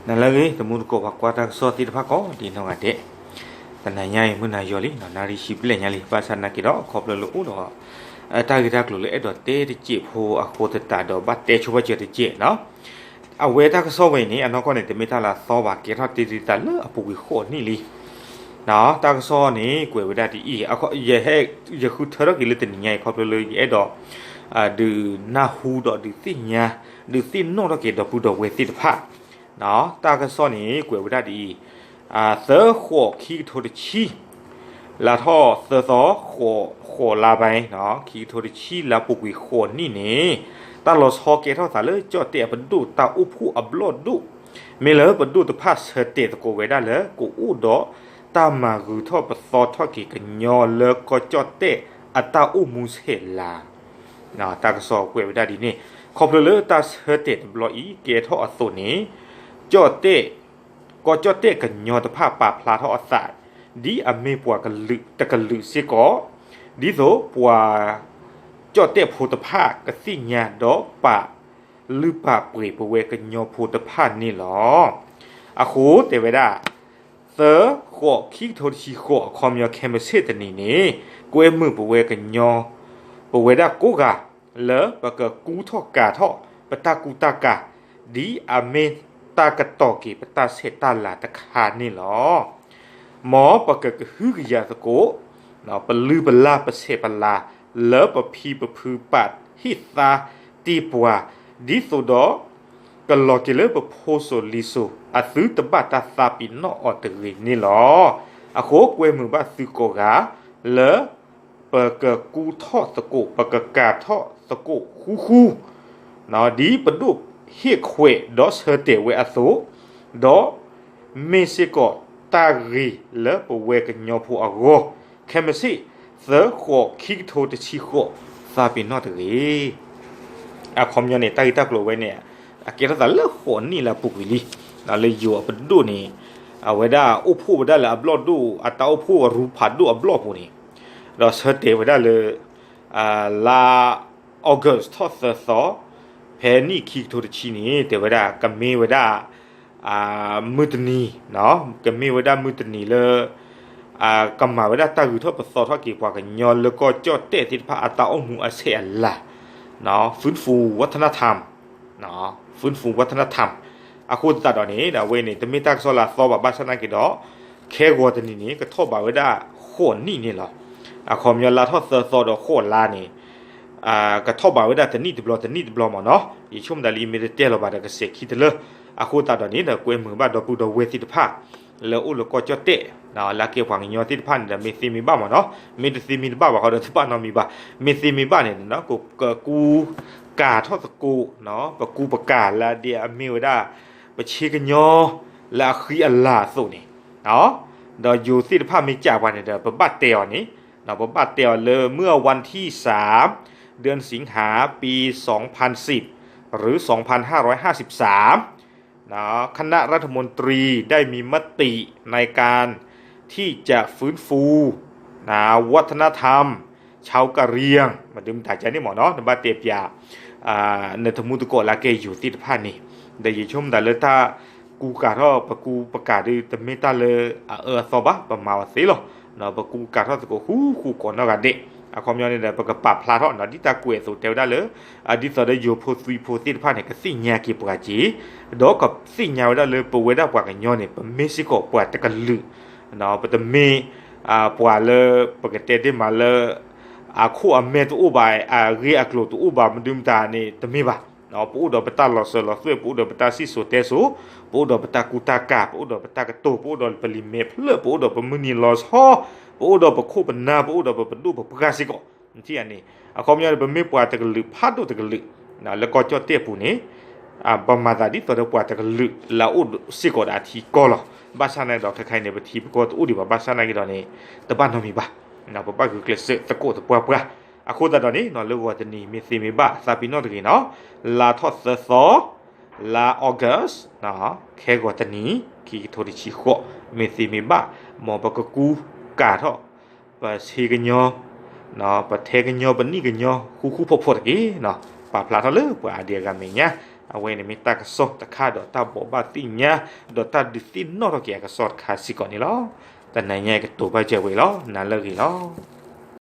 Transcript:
နၤလၢအဂ့ၤ တမူတကိးပှၤကွၢ်တၢ်ကစီၣ်သ့ၣ်တဖၣ်ကိးဒံနီၢ်ဂၤဒဲး, တနၤညါအံၤမုၢ်နၤယီၤလံ နၣ်ရံၣ်ဆံဘျဲၣ်ညါလံ ဘၣ်ဆၣ်သနာ်က့ဒီး ခီဖျိလၢအိၣ်ဒီး တၢ်ဂ့ၢ်တၢ်ကျိၤလၢအဲၣ်ဒိးတဲတစဲးဖိအဃိသတးဒီး ဘၣ်တဲဆိဘၣ်စၢၤတစဲးနီၤ. အဝဲတၢ်ကစီၣ်ဝဲအံၤန့ၣ် အနီၢ်ကီၢ်န့ၣ် တမ့ၢ်တၢ်လၢအသီဘၣ် ကဲထီၣ်တ့ၢ်တံၢ်သးလၢအပူၤကွံာ်ဃိးနံၣ်လံ တၢ်ကစီၣ်န့ၣ် ကွဲးဝဲဒၣ်ဒ်အံၤ, ယဟဲ ယဃုထၢထီၣ်က့ၤလၢတနံၤညါအံၤ ခီဖျိလၢယအဲၣ်ဒိး ဒုးနၢ်ဟူဒီးဒုးသ့ၣ်ညါ ဒုးသ့ၣ်နီၣ်ထီၣ်က့ၤဒီပုၢ်ဒီဝဲၢ်သ့ၣ်တဖၣ်, တၢ်ကစီၣ်န့ၣ် ကွဲးဝဲဒၣ်ဒ်အံၤ, သၢဃိးခံကထိတဆံ လါထီၣ်သၢသီ ဃိးလါဘဲ ခံကထိတဆံလါပူၤကွံာ်ဃိးနံၣ်န့ၣ် တၢ်လီၤဆီကဲထီၣ်သးလၢကၠီၣ်တဲၣ်အပဒိၣ်တၢ်အိၣ်ဖှိၣ်အဘျီၣ်ဒိၣ်, မ့ၢ်လၢပဒိၣ်တဖၣ်ဆၢတဲာ်သကိးဝဲဒၣ်လၢ ကအိၣ်ဒီးတၢ်မၤဂုာ်ထီၣ်ပသီထီၣ်က့ၤကညီလၢကီၢ်ကၠီၣ်တဲၣ်အတၢ်အိၣ်မူဆဲးလၤ တၢ်ကစီၣ်ကွဲးဝဲဒၣ်ဒ်န့ၣ်, ခီဖျိလၢတၢ်ဆၢတဲာ်တဘျီအံၤကဲထီၣ်အသိးန့ၣ်, ကၠီၣ်တဲၣ် ကီၢ်ကၠီၣ်တဲၣ်ကညီတဖၣ်ပာ်ဖျါထီၣ်အသး ဒ်အမ့ၢ်ပှၤကလုာ်တကလုာ်စ့ၢ်ကီး, ဒ်သိးပှၤကၠီၣ်တဲၣ်ဖိတဖၣ်ကသ့ၣ်ညါဒီးပာ်လုၢ်ပာ်ပှ့ၤပဝဲကညီဖိတဖၣ်န့ၣ်လီၤ. အဃိတဲဝဲဒၣ် သၢဃိးခံကထိတဆံဃိး အခီပညီခဲမုၢ်ဆ့ၣ်တနံၤန့ၣ် ကွဲမုာ်ပဝဲကညီ ပဝဲဒၣ်ကိးဂၤ လၢပကကူထီၣ်ကၤထီၣ် ပတၢ်ကူတၢ်ကၤ ဒ်အမ့ၢ်တၢ်ကတီၤက့ၤပတၢ်ဆဲးတၢ်လၤတခါန့ၣ်လီၤ. မ်ပကကဟုကယာ်သကိး ပလုၢ်ပလၢ်ပဆဲးပလၤ လၢပဖံပဖုပာ်ဟ့ၣ်သါတ့ၢ်ပှၤ ဒ်သိးဒီး ကလီၤက့ၤလၢပဖိစိၤလံၤစိၤ အသုတဘၣ်တၢ်သးပ့ၤနီၣ်အီၤတဂ့ၤန့ၣ်လီၤ. အဃိကွဲမုာ်ဘၣ်သုကိးဂၤ လၢပကကူထီၣ်သကိး ပကကၤထီၣ်သကိးဃူဃူ ဒ်ပဒိၣ်ဟ့ၣ်ခွဲးဒီးဆၢတဲာ်ဝဲအသိး, ဒီးမ့ၢ်စ့ၢ်ကီးတၢ်ဂ့ၤလၢပဝဲကညီဖိအဂီၢ်, ခဲမုၢ်ဆ့ၣ် သၢဃိးခံကထိတဆံဃိး သးပ့ၤနီၣ်တဂ့ၤ. အခီပညီန့ၣ် တၢ်ဂ့ၢ်တၢ်ကျိၤဝဲန့ၣ် အကဲထီၣ်သးလၢဃိးနံၣ်လၢအပူၤကွံာ်လံ, လၢယိၤအပဒိၣ်န့ၣ် အဝဲဒၣ်အိၣ်ဖှိၣ်ဝဲဒၣ်လၢအဘျီၣ်ဒိၣ် အတၢ်အိၣ်ဖှိၣ်အရူဖးဒိၣ်အဘျီၣ်ပူၤန့ၣ်, ဒီးဆၢတဲာ်ဝဲဒၣ်လၢ လါ August ထီၣ်သၢသီ ဖဲနံၣ်ခံကထိတဆံန့ၣ် တဲဝဲဒၣ် ကမ့ၢ်ဝဲဒၣ် မုၢ်တနံၤ, ကမ့ၢ်ဝဲဒၣ်မုၢ်တနံၤလၢ ကမၤဝဲဒၣ်တၢ်ဂုာ်ထီၣ်ပသီထီၣ်က့ၤပှၤကညီလၢကီၢ်ကၠီၣ်တဲၣ်သ့ၣ်တဖၣ်အတၢ်အိၣ်မူအဆဲးအလၤ, ฟื้นฟูวัฒนธรรม ฟื้นฟูวัฒนธรรม အဃိသတးဒီးန့ၣ် အဝဲန့ၣ် တမ့ၢ်တၢ်ကစီၣ်လၢအသီဘၣ် ဘၣ်ဆၣ်သနာ်က့ဒီး ခဲဂီၤတနံၤန့ၣ် ကထီၣ်ဘးဝဲဒၣ်ဃိးနံၣ်န့ၣ်လီၤ. အခီပညီလါထီၣ်သၢသီဒီးဃိးလါန့ၣ် ကထီၣ်ဘးဝဲဒၣ်တနံၣ်တဘျီ တနံၣ်တဘျီမ့ၢ်နီၤ, ယဆိကမိၣ်ဒၣ်လၢယမ့ၢ်တတဲလီၤဘၣ်ဒီးကစဲးခံတလၢ, အဃိသတးဒီးန့ၣ်ဒီး ကွဲမုာ်ဘၣ်ဒီပုၢ်ဒီဝဲၢ်သ့ၣ်တဖၣ် လၢအိၣ်လၢကီၢ်ကၠီၣ်တဲၣ် လၢအကဲပှၤကညီသ့ၣ်တဖၣ်န့ၣ်ဒီး မ့ၢ်သ့မ့ၢ်ဘၣ်မ့ၢ်နီၤ, မ့ၢ်တသ့မ့ၢ်တဘၣ်ဘၣ်ဃီဒီးတဘၣ်နီတမံၤဘၣ်, မ့ၢ်သ့မ့ၢ်ဘၣ်န့ၣ်ဒီး ကကူကၤထီၣ်သကိး, ပကူပကၤလၢအဒ်အမ့ၢ်ဝဲဒၣ် ပဆ့ကညီ လၢအဃံအလၤအသိးန့ၣ် ဒီးယိၤသ့ၣ်တဖၣ်မ့ၢ်ကးပှၤန့ၣ်ဒီး ပဘၣ်တဲအီၤန့ၣ်, ပဘၣ်တဲအီၤလၢ เมื่อวันที่สาม เดือนสิงหา ปีสองพันสิบ หรือ สองพันห้าร้อยห้าสิบสาม คณะรัฐมนตรีได้มีมติในการที่จะฟื้นฟูวัฒนธรรมชาวกะเหรี่ยง မဒုမတၤကန့ၣ်မ့ၢ်နီၤ, နဘၣ်တဲပၠး နတမူတကိးလၢကဲယိၤသ့ၣ်တဖၣ်န့ၣ်, ဒီးယဆိကမိၣ်တၢ်လၢတၢ်ကူကၤထီၣ် ပကူပကၤဒီး တမ့ၢ်တၢ်လၢအအၢအသီဘၣ်, ပမၤအီၤသ့လီၤ. ပကူကၤထီၣ်သကိးဃူဃူကိးနီၢ်ဂၤဒဲး, အခီပညီန့ၣ်ဒီး ပကပာ်ဖျါထီၣ် ဒ်တၢ်ကွဲးအသိးတဲဝဲဒၣ်လၢ ဒ်သိးဒီးယိၤဖိသွံၣ်ဖိသ့ၣ်တဖၣ်န့ၣ် ကသ့ၣ်ညါက့ၤပှၤက့ၤ, ဒီးကသ့ၣ်ညါဝဲဒၣ်လၢပဝဲဒၣ်ပှၤကညီန့ၣ် ပမ့ၢ်စ့ၢ်ကီးပှၤတကလုာ်, ပတမ့ၢ် ပှၤလၢ ပကတဲဒ်မးလၢ အခိၣ်အမဲာ်တအိၣ်ဘၣ်, အဂ့ၢ်အကျိၤတအိၣ်ဘၣ် မဒုမတၤန့ၣ် တမ့ၢ်ဘၣ်. ပအိၣ်ဒီးပတၢ်လီၤစၢၤလီၤသွဲၣ်, ပအိၣ်ဒီးပတၢ်စံၣ်စိၤတဲစိၤ, ပအိၣ်ဒီးပတၢ်ကူတၢ်ကၤ, ပအိၣ်ဒီးပတၢ်ကတိၤ, ပအိၣ်ဒီးပလံာ်မဲာ်ဖျၢၣ်, ပအိၣ်ဒီးပမုၢ်နံၤလီၤဆီ, ပအိၣ်ဒီးပခိၣ်ပနၢ်, ပအိၣ်ဒီးပပဒိၣ်ပပှၢ်စ့ၢ်ကီး, န့ၣ် အခီပညီန့ၣ် ပမ့ၢ်ပှၤတကလုာ်ဖးဒိၣ်တကလုာ် လၢကီၢ်ကၠီၣ်တဲၣ်ပူၤန့ၣ် ပမၤသးဒ်သိးဒီးပှၤတကလုာ်လၢအအိၣ်စ့ၢ်ကီးဒီးအထံကီၢ်လီၤ. ဘၣ်ဆၣ်န့ၣ်ဒီး ခဲခါအံၤန့ၣ် ပထံပကီၢ်တအိၣ်ဒံးဘၣ်, ဘၣ်ဆၣ်သနာ်က့ဒီးန့ၣ် တဘၣ်နီတမံၤဘၣ်, ပဘၣ်ဂုာ်ကျဲးစၢးသကိးသပှၢ်ပှၢ်, အဃိသတးဒီးန့ၣ် လၢဂီၤတနံၤ မ့ၢ်သ့မ့ၢ်ဘၣ် သးပ့ၤနီၣ်တဂ့ၤနီၤ, လါထီၣ်သၢသီ လါ August ခဲဂီၤတနံၤ ခံကထိတဆံဃိး မ့ၢ်သ့မ့ၢ်ဘၣ် မ်ပကကူကၤထီၣ် ပဆ့ကညီ, ပထဲကညီ ပနံၣ်ကညီ ဃူဃူဖိးဖိးတက့ၢ်. ပာ်ဖျါထီၣ်လၢပှၤအါဒံအါဂၤမဲာ်ညါ အဝဲန့ၣ်မ့ၢ်တၢ်ကစီၣ်တခါဒီးတၢ်ဘိးဘၣ်သ့ၣ်ညါ ဒီးတၢ်ဒုးသ့ၣ်နီၣ်ထီၣ်က့ၤအကစီၣ်တခါစ့ၢ်ကီးန့ၣ်လီၤ. တနံၤညါကတိၤဘၣ်စၢၤဝဲလီၤ. နၤလၢအဂ့ၤလီၤ.